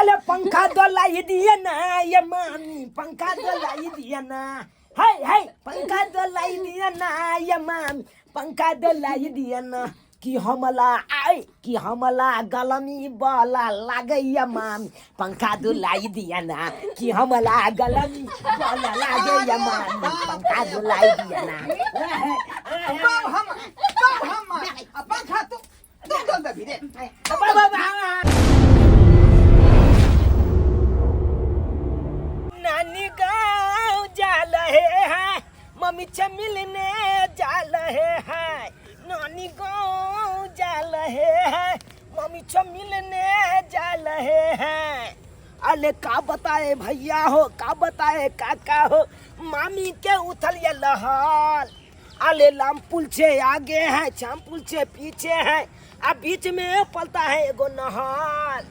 अरे पंखा डोलाई दिए ना ये मामी, पंखा डोलाई दिए ना, हाय हाय, पंखा डोलाई दिए ना ये मामी, पंखा डोलाई दिए ना। कि हमला आय, कि हमला गलमी बला लागैया मामी, पंखा डोलाई दिए ना। कि हमला गलमी बला लागैया मामी, पंखा डोलाई दिए ना। बाप हम, बाप हम, आ पंखा तू तू डोल दे रे। नानी गाँव जा रहे हैं, मम्मी से मिलने जा रहे हैं। नानी गाँव जा रहे हैं, मम्मी से मिलने जा रहे हैं। अरे का बताए भैया हो, का बताए काका हो, मामी के उथल ये लहाल। अरे लाम पुल से आगे है, चाम पुल से पीछे है, आ बीच में पलता है एगो नहाल।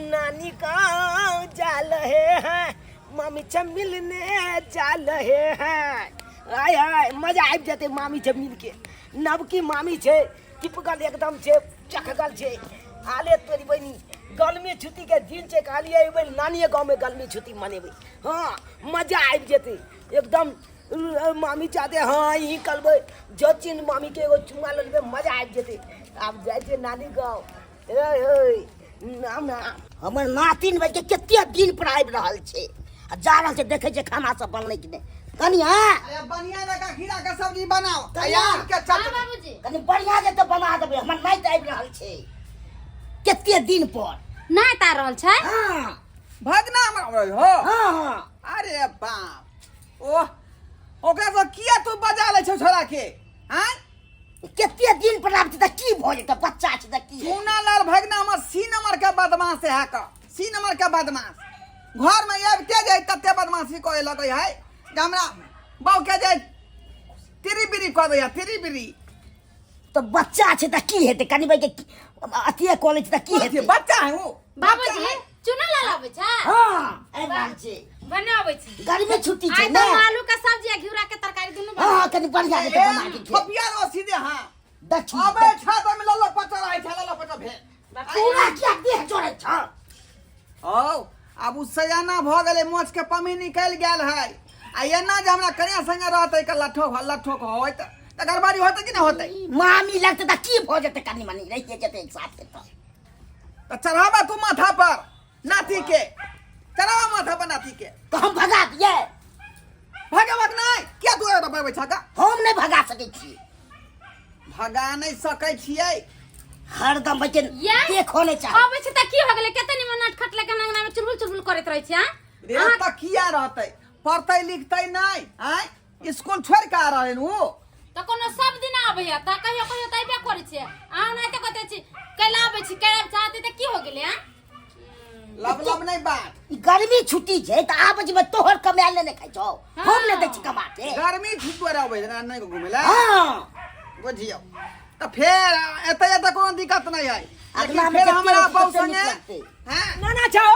नानी गाँव जा रहे हैं, मामी से मिलने जा रहे हैं। आय आय मजा आबि जेतै मामी से मिलके। नवकी मामी छै, टिपगल एकदम छै, चखगल छै। आले तोरी बहिनी, गर्मी छुट्टी के दिन छै, कहलियै एबै नानिये गाँवमे गर्मी छुट्टी मनेबै। हँ, मजा आबि जेतै एकदम। मामी चाहते हँ ई करबै जचिन मामी के एगो चुमा लेबै, मजा आबि जेतै। आब जाइ छै नानी गाँव। ए ए नाम ना हमर नातिन भाई के कते दिन पर आबि रहल छै आ जा रहल छै, देखै छै खाना सब बनलै कि नहि। कनि हाँ अरे बढ़िया जकाँ खीरा के सब्जी बनाओ। कनिया। आ आम के हाँ चटनी। बाबूजी। कनि बढ़िया जे तऽ बना देबै, हमर नाति आबि रहल छै कते दिन पर। नाति आ रहल छै? हाँ। भगना हमरा हो। हाँ हाँ। अरे बाप, ओह ओकरा सब किया तू बजा लै छौ छोरा के? आँय कते दिन पर आबै छै तऽ की भऽ जेतै, बच्चा छै तऽ की? चूना लाल भगना हमर सी नंबर के बदमाश है का, सी नंबर के बदमाश। घर में आबिते जाय तते बदमाशी करे लगै है जे हमरा बाउ के जाय तिरी बिरी कऽ दैया, तिरी बिरी। तऽ बच्चा छै तऽ की हेतै, कनि भाई के अथिये कऽ लै छै तऽ की हेतै? बच्चा है ओ। बाबूजी चूना लाल आबै छै? हाँ, आबि रहल छै। बनाबै छै। गर्मी छुट्टी छै आइ ने। तऽ आलू के सब्जी आ घिउरा के तरकारी दुनू हाँ, हाँ, कनि बढ़िया से बना के खेब। थपिया रहो सीधे। हाँ। देखी, अबे देखी। छा तऽ लल्लो पचर आइ छै, लल्लो पचर भेल। तोरा किया देह जोड़ै छौ? औ आब उ सयाना भऽ गेलै, मोछ के पमी निकलि गेल है। आ एना जे हमरा कनिया संगे रहतै के लट्ठो लट्ठो के होइत तऽ गड़बड़ी होतै कि नहि होतै? मामी लगतै तऽ की भऽ जेतै, कनि मनि रहिए जेतै एक साथ के तऽ। तऽ चढ़ाबा तू माथा पर नाती के, चढ़ाबा माथा पर नाती के। तऽ हम भगा दियै? भगेबाक नहि, किया तू एना बजबै छह का? हम नहि भगा सकै छी। भगा नहि सकै छियै। हरदम बच्चे ये? देखो नहि चाहे। अबै छै तऽ की हो गेलै, कते निमन नाट खट लगे अंगना में चुलबुल चुलबुल करैत रहै छै, आँ? रे तऽ किया रहतै, पढ़तै लिखतै नहि, आँय स्कूल छोड़ि कऽ आ रहलै उ। तऽ कोनो सब दिन आबैया तऽ कहियो कहियो तऽ अयबे करै छै। अहाँ ओनाहिते कहते छी कैला आबै छी, कैला चाहते तऽ की हो गेलै? आँ लब लब नहि बात। ई गर्मी छुट्टी छै तऽ आबै छै, तोहर कमायल नहि खाइ छौ, हम नहि दै छी कमा के। गर्मी छुट्टी दुआरे अबै छै नहि घुमै लए। हाँ। बुझियौ तऽ फेर एतऽ एतऽ कोनो दिक्कत नहि है, लेकिन अगला में फेर जते हमरा होतै बहू तते नीक संगे लगतै। हैं? नाना छौ।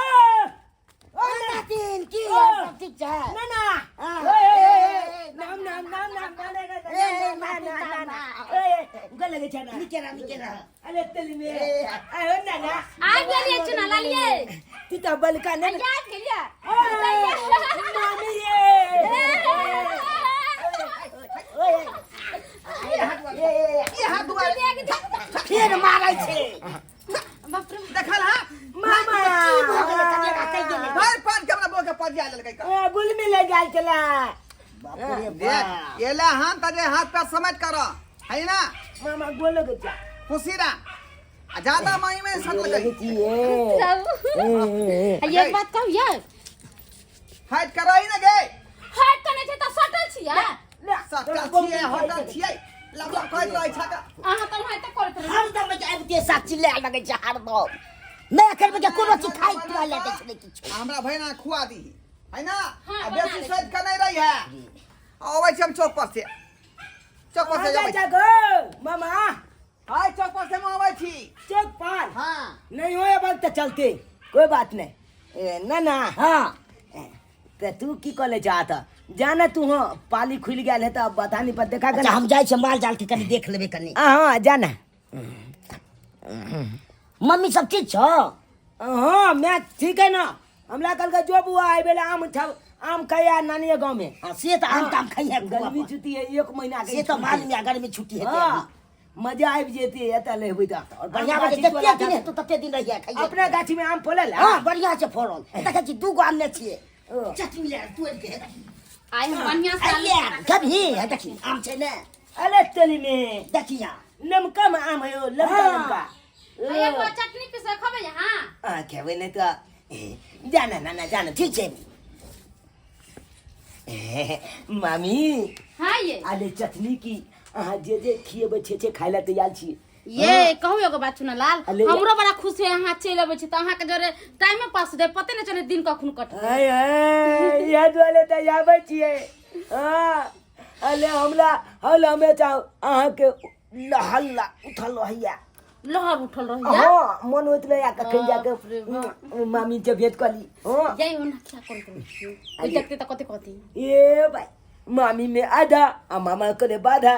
ओ नातिन, की हाल सब ठीक छै? नाना। हाँ। ए, ए, ए, ए, नाम नाम नाम नाम ना ना ना ए, ना ना नातिन, ना ना, ना ना। ए, ए, गल लगे छै ना। नीके रह, नीके रह। अरे तेली में। ए, आयो नाना। आबि गेलियै चुना लालियै। तू तऽ बलका ने। आबि गेलियै। मामी रे। ओए, ई हाथ दुआरे फेर मारै छै। बाप रे। देखल हा मामा। की भऽ गेलै कनि एकरा कहि गेलै। भरि पान के हमरा बहू के पजिया लेलकै का। ए, गुलमी ले गेल छला। बाप रे देख बाप। एला हाथ त जे हाथ पैर समेट कर है ना। मामा गोलो के जा। खुशी रह आ ज्यादा माई में सट लगे। आ एक बात कहू ये, फाइट करई ना गे। हट कने छै तऽ सटल छियै। सटल छियै, हटल छियै, लब लब कहैत रहै छ का। अहाँ तऽ ओनाहिते करैत रहै। हरदम जे आबिते साथ चिल्लाए लगै छै हरदम। नहि एखन बच्चा कोनो चीज खाइ पियै लए दै छै नहि किछु। हमरा भैना खुआ दीही है ना। हाँ, आ बना बेसी लै सोचि के नहि रही है। अबै छी हम चौक पर से, चौक पर से जा अबै छी। जा गो मामा। हाय, चौक पर से हम अबै छी। चौक पर? हाँ। नहीं हो अब तो चलते, कोई बात नहीं। ए, ना ना। हाँ। ए, तऽ तू की कऽ चाहत जाना तू? हाँ, पाली खुलि गेल है तऽ अब बथानी पर देखा। अच्छा, हम जाइ छियै माल जाल के कनि देख लेबै कनि। हाँ, जाना। मम्मी सब ठीक छौ? हाँ मैं ठीक है ना। हमरा कहलकै जो बुआ आइ बेला आम छब आम खाइया नानिये गाँव में। हाँ से तऽ आम ताम खाइहे खूब गर्मी अपन। छुट्टी है 1 महीना के से तऽ मालूम यऽ गर्मी छुट्टी हेतै हाँ अभी। मजा आबि जेतै एतऽ लेबै तऽ। और बढ़िया आम बढ़िया गाछी जते वाला दिन हेतौ तते दिन रहिए खाइहे। अपना गाछी में आम फड़ल है? हाँ बढ़िया छै फड़ल। देखै छी 2 गो आनने छियै। ओ। चटनी ले तोड़ि के। आइ हम बढ़िया से आलू आइए कभी है देखी आम छै ने। अरे तली में देखी यहाँ। नमका में आम है ओ, लमका हाँ। लमका। आ एगो चटनी पीस खबै यहाँ? आ खेबै नहि तऽ जाना नाना जाना ठीक छै। मामी हाँ ये आले चटनी की अहाँ जे जे खिएबै छे छे खाइ लए तैयार छी। ये कहू एगो बात सुन लाल, अले। हमरो बड़ा खुश है अहाँ चलि अबै छी तऽ अहाँके जरे टाइमे पास दे पते नहि चले दिन कखन कटत। आय आय इएह दुआरे तऽ आबै छियै। हाँ अले हमरा हल हमे चाह अहाँके हल्ला उठल रहैया। लहर उठल रहैया। हाँ मन होइत रहैया कखन बाप रे जाके मामी के भेंट कऽ ली। हाँ यही ओना क्या करैत रहै ओइ देखते तऽ कते कथी। ए भाई मामी में आधा आ मामा करे बाधा।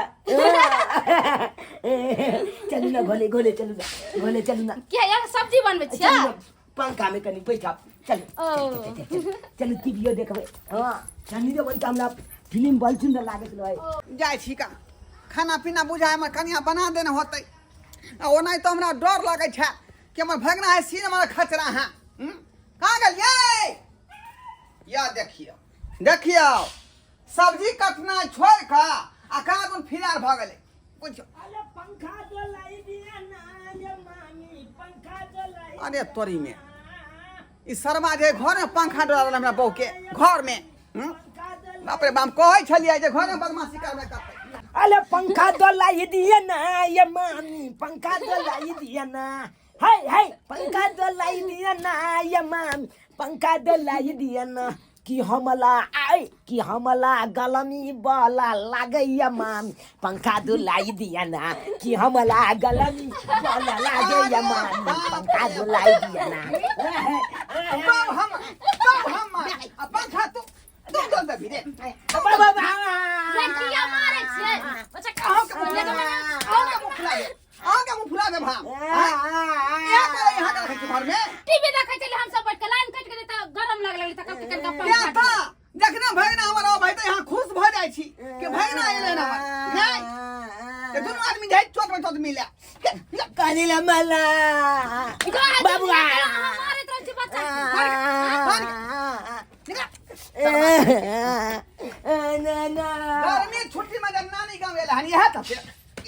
चलू ना घोले घोले चलू ना घोले चलू ना। क्या यार सब्जी बनबै छियै? चलू ना, पंखा में कनी बैठा चलू। ओ। चलू, चलू टीवीओ देखबै। हाँ सनी देओल के हमरा फिल्म बड़ सुंदर लागैत रहै। जाइ छी का खाना पीना बुझाय हमर कनिया बना देने होतै। आ ओनाहि तऽ हमरा डर लगै छै कि हमर भगना है सीन हमर खचरा है। कहाँ गेलियै? या देखियौ देखियौ सब्जी कटना छोड़ि कऽ आ कहाँ दुन फिरार भऽ गेलै। बुझियौ। अरे पंखा डोलाई दिया ना ये मामी, पंखा डोलाई। अरे तोरी में ई शर्मा जे घर में पंखा डोला रहल हमरा बहू के घर में। बाप रे बाप कहै छलियै जे घर में बदमाशी करबे करतै। अरे पंखा डोलाई दिया ना ये मामी, पंखा डोलाई दिया ना। हाय हाय पंखा डोलाई दिया ना ये मामी, पंखा डोलाई दिया ना। कि हमला आय कि हमला गलमी बला लागैया मामी, पंखा डोलाई दिया ना। कि हमला गलमी बला लागैया मामी, पंखा डोलाई दिया ना। बाप हम बाप हम आ पंखा तू तू डोल दे रे। बाबा बाबा ये किया मारै छियै? अच्छा अहाँ के मुँह अहाँ के मुँह फुला दे, अहाँ के मुँह फुला दे भाम। यहाँ के यहाँ के रखै छी घर में। टीवी देखै छलियै हम सब बैठ के, लाइन कटि गेलै तऽ गरम लाग लगलै तऽ कहलकै कनिका क्या पंखा था? जखने भगना हमर अबै तऽ यहाँ खुश भऽ जाइ छी कि भगना एलै ने हमर। नहि ते दुनू आदमी जाइ चोट में चोट मिले। काली ला मला बाबू मारैत रहै छी बच्चा के। गर्मी छुट्टी में जब नानी गाँव एलै हन इएह तऽ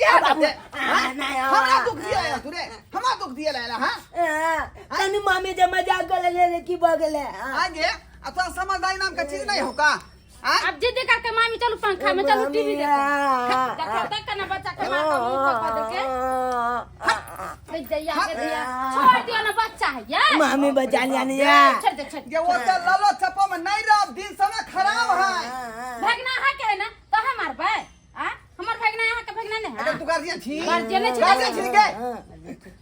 इएह तऽ हमरा दुख दिया आयल तू रे, हमरा दुख दिया आयल। हाँ तनु मामी जे मजाक कर ले रे की भऽ गेलै? आगे आ तोरा समझदारी नाम के चीज नहीं हो का? अब जिद करके मामी चलू पंखा में चलू टीवी देखो। देखो तक ना बच्चा के मार के मुंह पर कऽ देलकै। जइया के दिया छोड़ दियो ना बच्चा है यार। मामी बचा लिया नहीं यार। छोड़ दे छोड़ जे वो तो ललो चपो में नहीं रह दिन समय खराब है। भगना है के ना तो हम मारबै आ हमर भगना यहाँ के भगना नहीं है। अगर तू गार्जियन छी गार्जियन नहीं छी। गार्जियन छी के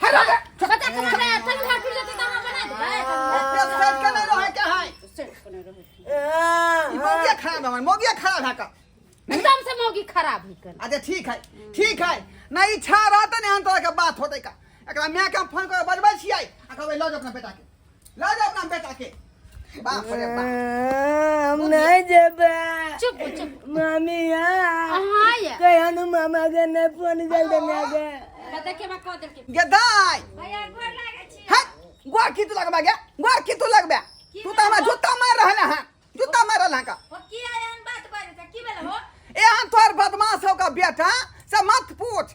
हट हट बच्चा के मारबै ठंडा टूट जेतै तऽ अहाँ बना देबै। ओते सेट के नहीं रहे के है। सेट के नहीं रहे। ई मौगिया खराब है, मौगिया खराब है का एकदम से मौगी खराब ही कर। अच्छा ठीक है ठीक है ना इच्छा रहते नहीं हम तोरा के बात होते का। एकरा my के हम फोन कर बजबै छियै आ कहबै लऽ जाओ अपना बेटा के, लऽ जाओ अपना बेटा के। बाप रे बाप हम नहीं जेबै। चुप चुप मामी अहाँ ये कहिया मामा के नहीं फोन कर देने के। कते के बा कह देलकै गे दाइ भैया गोर लागै छी। हट गोर की तू लगबा गे, गोर की तू लगबा? तू तऽ हमरा जूता मार रहल हँ, जूता मार रहल हँ का। हो की एहन बात बाजै छै की भेल हो? एहन तोहर बदमाश हो का बेटा से मत पूछ।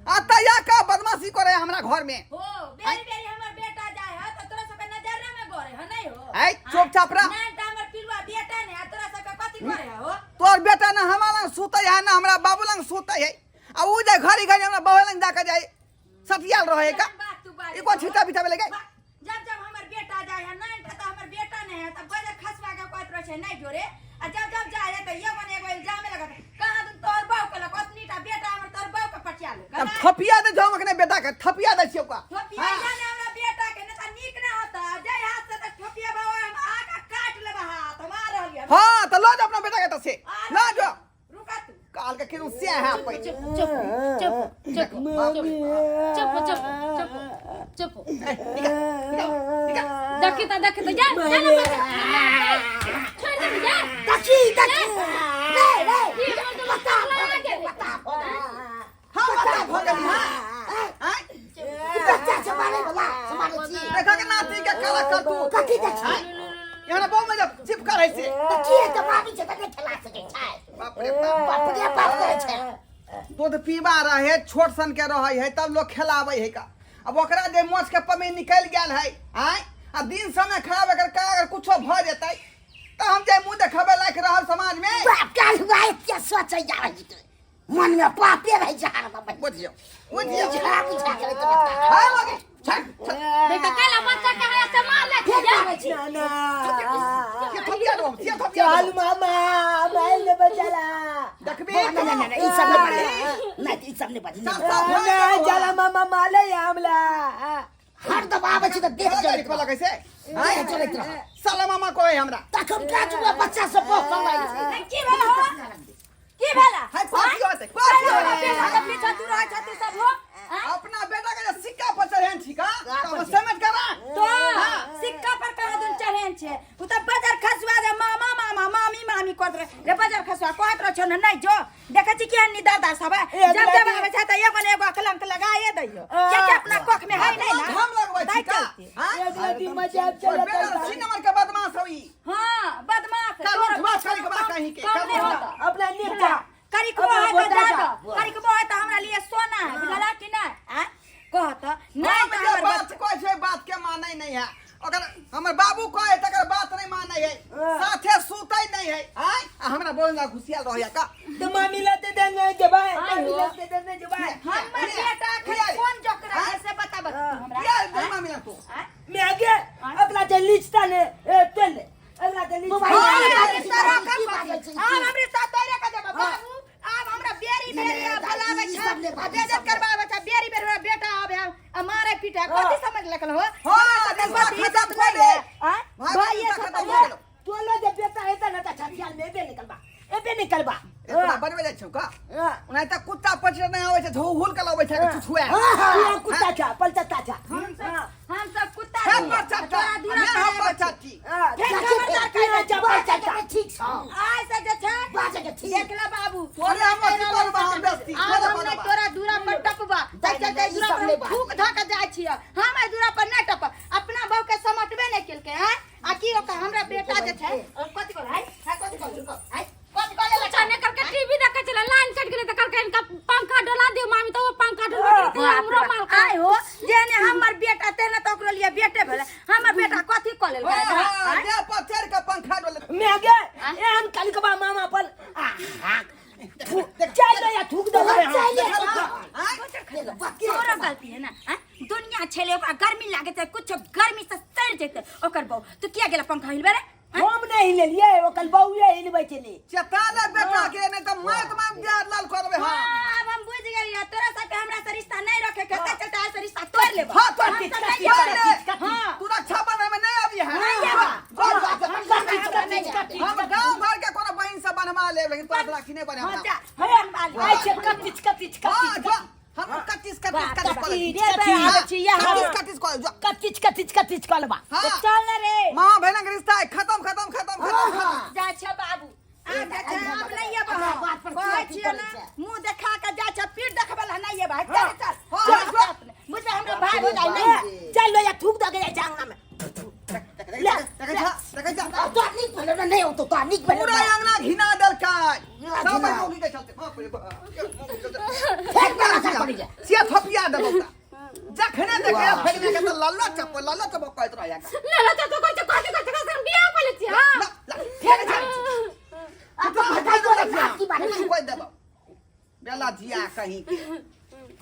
आ तैया का बदमाशी करे हमरा घर में। हो बेरी बेरी हमर बेटा जाय है त तोरा सबके नजर में गरे है नहीं हो? ऐ चुपचाप रह। ना त हमर पिलुआ बेटा ने आ तोरा सबके कथी करे है हो? तोहर बेटा ना हमरा लंग सुतै है ना हमरा बाबू लंग सुतै है। आ उ जे घड़ी घड़ी हमरा बाबू लंग जाके जाय सटियाल रहे का। बात तू बाज ई कोन छिटा बिटा भेलै गे? जब जब हमर बेटा जाय है नहीं त हमर बेटा नहीं है तब बजर खसवा के कहत रहे छै नहीं जोरे। आ जब जब जाय है त ये बने एगो इल्जाम लगत कहां तुम तोर बाप के लग ओतनी टा बेटा हमर तोर बाप के पटिया ले। तब थपिया दे जाओ अखने बेटा के थपिया दे छियौ का। थपिया ने हमरा बेटा के ने त नीक ना होता जय हाथ से त थपिया बाबा हम आका काट लेबा हाथ हम आ रहलियै। हां त ल जा अपना बेटा के त से ल जा। रुका तू काल के किनु से है पे। चुप चुप चुप चुप चुप चुप चुप। चुप देखी त देखी त जा जा ना बच्चा छोड़ दे जा देखी देखी रे रे ई हमर तो बता लगा बता हम बता भऽ गेली हां आँय? बच्चा संभाले वाला संभाले छी देखा के नाती के काला कर तू कथी देखी यहाँ बहु में जब चिपका रहे से तऽ की हेतै मामी छै तऽ नहि खेला सकै छै बाप रे बाप बाप रे बाप करै छै दूध पीबा रहे छोट सन के रहे है तब लोग खेलाबै है का अब ओकरा जे मोछ के पमी निकलि गेल है आँय आ दिन समय खराब अगर का अगर कुछो भऽ जेतै तऽ हम जे मुँह देखाबै लायक रहब समाज में बाप काल हुआ एते सोचै जा रही छै मन में पापे रहै छै हरदम बुझियौ बुझियौ बुझा बुझा करै छै बच्चा हाय लगे छक छक देख काला बच्चा के है से मार ले फेर जा मारै छै ना ना के थपिया दो के थपिया चल दो मामा माइल ने बचाला देखबी ना ना ना ना, ई सब नहि बाजै नहि ई सब नहि बाजै साफ साफ भऽ ना गेलौ। चला मामा माले आमला हरदम आबै छै तऽ देह खेला जरैत गाड़ी रहत कैसे देह जरैत रहत साला मामा कोई हमरा तखन काज हुआ बच्चा सब बहुत कमाइ छै की भेल हो की भेल हाय कथी होतै कथी अपना होतै बेटा के पीछा तू रहै छ तू सब हो अपना बेटा के जे सिक्का पर चढ़ेन छी का तऽ हम समझ कर तो सिक्का पर कहाँ दुन चढ़ेन छे उ त बजर खसुआ जे मामा मामा मामी मामी करत रहे रे बजर खसुआ कहत रह छो ने नहीं जो देखै छी केहन नि दादा सब है। ए, जब जब अगला आबै छै त एगो ने एगो कलंक लगाए दैयो क्या के अपना कोख में है नहीं ना हम लगबै छी ताहि का चलते। हाँ? अगला दिन मजा तोर चला बेटा सी नंबर के बदमाश हई हाँ बदमाश कर तोरा उठवा करी के बात कहीं के कम कर नहीं उठवा। होता अपना निपटा करिकबो अपना है तो बोटा जा जा। दो करिकबो है तो हमरा लिए सोना है बुझला कि नहीं आँय? कह तो नहीं हम तो जे हमर बात बच्चा कहै छै बात के मानै नहीं है अगर हमर बाबू कहे तकर बात नहीं मानै है साथे सुतै नहीं है आय आ हमरा बोल ना घुसियाल रहैया का तो मामी लते देने जबाय मामी लते देने जबाय हमर बेटा किया? अखन कोन जोकरा है से बता बता तू हमरा किया मामा मिला तू आँय? मैं आगे अगला जे लिचता ने ए तेल अगला जे लिचता मोबाइल हाँ, हाँ, हमरे तोरा की कर बाजै छै, आब हमरे साथ तोरे के देबो बाबू आब हमरा बेरी बेरी नहीं, आब बोलाबै ई छै सब नहि बाजै, बेइज्जत ई सब करबाबै छै बेरी बेरी हमरा बेटा आबे आ मारे पीटे कथी समझ लगल हो हाँ, हमरा सबके रिश्ता कथी खत्म इज्जत भऽ नहीं है गेल। आँय? भाई, भाइये रिश्ता सब खत्म तऽ भऽ गेल। तोलो जे बेटा हेता ना त छठियाल में एबे निकलबा एबे निकलबा तोरा बनबै जाइ छौ का हां ओनाहि तऽ कुत्ता पछिया नहि आबै छै झहुल के लबै छै छुछुआ तू कुत्ता छा पलचता छा हम सब हम सब कुत्ता हे छी। परचट्टा तोरा दूरा मैं पर हम आबै छी। परचट्टी हां फेर खबरदार कहि दे जा बाजै के ठीक छौ आइ से जे छै बाजै के ठीक देख ले बाबू तोरे हम अथी करबा हम बेस्ती आब तोरे हम नहि बनबा तोरा दूरा पर टपबा ताहि चलते नहि, ई दूरा सब पर हम नहि बात। थूक धऽ के जाइ छियै हम एहि दूरा पर नहि टपब अपना बहू के समटबे नहि केलकै हैं आ की ओकर हमरा बेटा जे छै ओ कथी कहल है है कथी कहल है कथी कहल कुछ नहीं करके टीवी देखे चले लाइन कट गेले त करके इनका पंखा डोला दियो मामी तो वो पंखा डोला के हमरो माल का आय हो जेने हमर बेटा तेने तऽ ओकरो लिए बेटे भेलै हमर बेटा कथी कऽ लेलकै हाँ, हाँ, देह पर चढ़ि के पंखा डोले मैं आगे एहन कलकबा मामा पर आ चल या थूक दे तोरो गलती है ना आँय? दुनिया छेले ओकरा गर्मी लागे छै कुछ गर्मी से सड़ जेतै ओकर बहू तू किया गेला पंखा हिलबे रे हम नहीं लेलिए ओकर बउए हिलबै छलै चेता ले बेटा के नहीं तऽ मार मार देह लाल कऽ देबै हाँ हाँ, अब हम बुझ गेलियै तोरा सबके हमरा से रिश्ता नहीं रखे के ते चलते आज से रिश्ता तोड़ लेबो हाँ तोड़ हम ले सब नहीं तोड़ ले करब। हाँ तू रक्षा बंधन में नहीं आबी है नहीं आबा। हम गांव घर के कोनो बहिन से बनवा लेब लेकिन तोरा राखी नहीं हाँ बने जा आइ छै कटिच कटिच हाँ कटिच जो हम कटिस कटिस कटिस कऽ लेब। रे बे आबै छी यहाँ कटिस कटिस कऽ लेब, जो कटिच कटिच कटिच कलबा हाँ चल ना रे मामा बहन के रिश्ता है खत्म खत्म खत्म खत्म खत्म जा छै बाबू आ जा छै आब नहीं एबो अपना बात पर कहै किया छियै की ना करै छै? मुंह देखा के जा छै पीठ देखबै ला नहीं एबो चल चल हाँ, चल जो। बुझले हमरा भाई हो जाय नहीं चल लो या थूक दे के जाइ अंगना में देखै छा देखै छा तोरा नीक भेलौ ने नहि औतौ तोरा नीक भेलौ पूरा अंगना घिना देलकै घिना। सब मौगी के चलते बाप रे बाप फेर बड़ा असर पड़ि जाय से थपिया देबौ का जखने देखे फैलने के त लल्ला चप्पल लल्ला चप्पल कहैत रहैया का लला तो तो कोई कथी कथी कथी बियाह कर ले छी हां ला ला फेर जा आ तो बताइ तोरा बाप की बारे में कोई देबौ बेला जिया कहीं के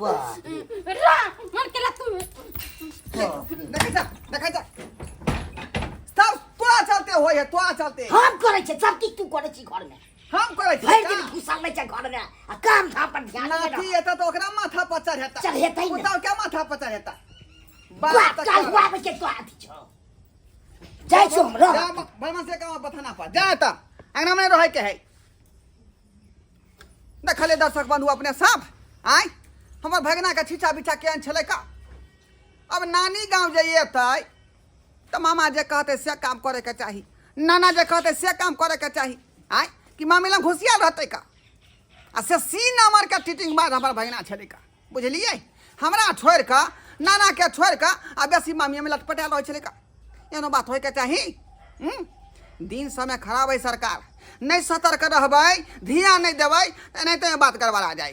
बाप रे रा मन के तू देखै छा देखै छा सब तोरा चलते होय है तोरा चलते हम करै छै सब किछु तू करै छी घर में हम करै छी भरि दिन घुसल रहै छै घर में आ काम धाम पर ध्यान नहि नाती रहत। एतऽ तऽ ओकरा माथा पर चढ़ेता चढ़ेतै ने। पुतहु के माथा पर चढ़ेता बाप बात काल हुआ के तो अथी छौ जाइ छौ हम रह जा बलमा से काम बथाना पर जा तऽ अंगना में रहै के है देखले दर्शक बंधु अपने सब आय हमर भगना के छीचा बिछा केहन छलै का अब नानी गाँव जे एतै तऽ मामा जे कहतै से काम करैके चाही, नाना जे कहतै से काम करैके चाही। आँय कि मामी लग घुसियाल रहतै का? आ से सी नंबरके टीटिंग बाद हमर भगिना छलै का, बुझलियै? हमरा छोड़ि कऽ, नानाके छोड़ि कऽ आ बेसी मामीमे लटपटायल रहै छलै का। एहनो बात होइके चाही? दिन समय खराब है सरकार, नहि सतर्क रहबै, ध्यान नहि देबै तऽ एनाहिते बात गड़बड़ा जाइ।